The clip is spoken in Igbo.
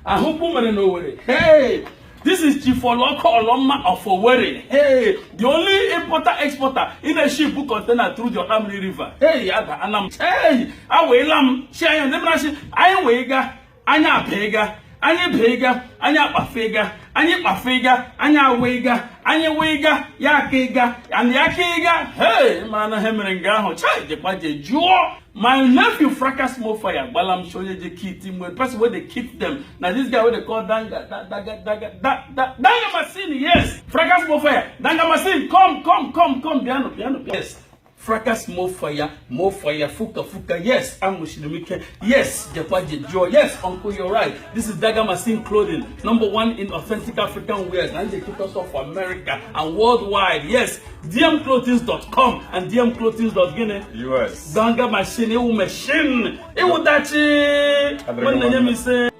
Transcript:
Ahụkwu mere n'Owerri. Hey, this is Chief Oloko Oloma of Owerri. Hey, the only importer exporter in a ship container through the Otamiri River. Hey, ada anam. Hey, aweela m chi anya ndị mara chi anyị wee ga anyị abịa anyị bịa anyị akpafega anyị kpafega anyị awega anyị wega ya aka ịga and ya aka ịga. Hey, mara na ha mere nga ahụ chai jekwa je jụọ. My nephew Fracas Mofire gbala m onye je kit mgbe person wey dey kit them na this guy wey dey call Danga da, Daga Daga da, da, Danga Machine. Yes, Fracas Mofire, Danga Machine, come, come, come, come, bịanụ, bịanụ, bịanụ. Yes, Fracas Mofire, Mofire, fuka fuka. Yes, amụchiri m ike. Yes, jekwa je jụọ. Yes, uncle, you're right. This is Daga Machine Clothing, number one in authentic African wears, and they took us off for America and worldwide. Yes, dmclothings.com and dmclothings.guinea. US. Danga Machine, iwu machine, iwu dachi. Nwanne nye m ise.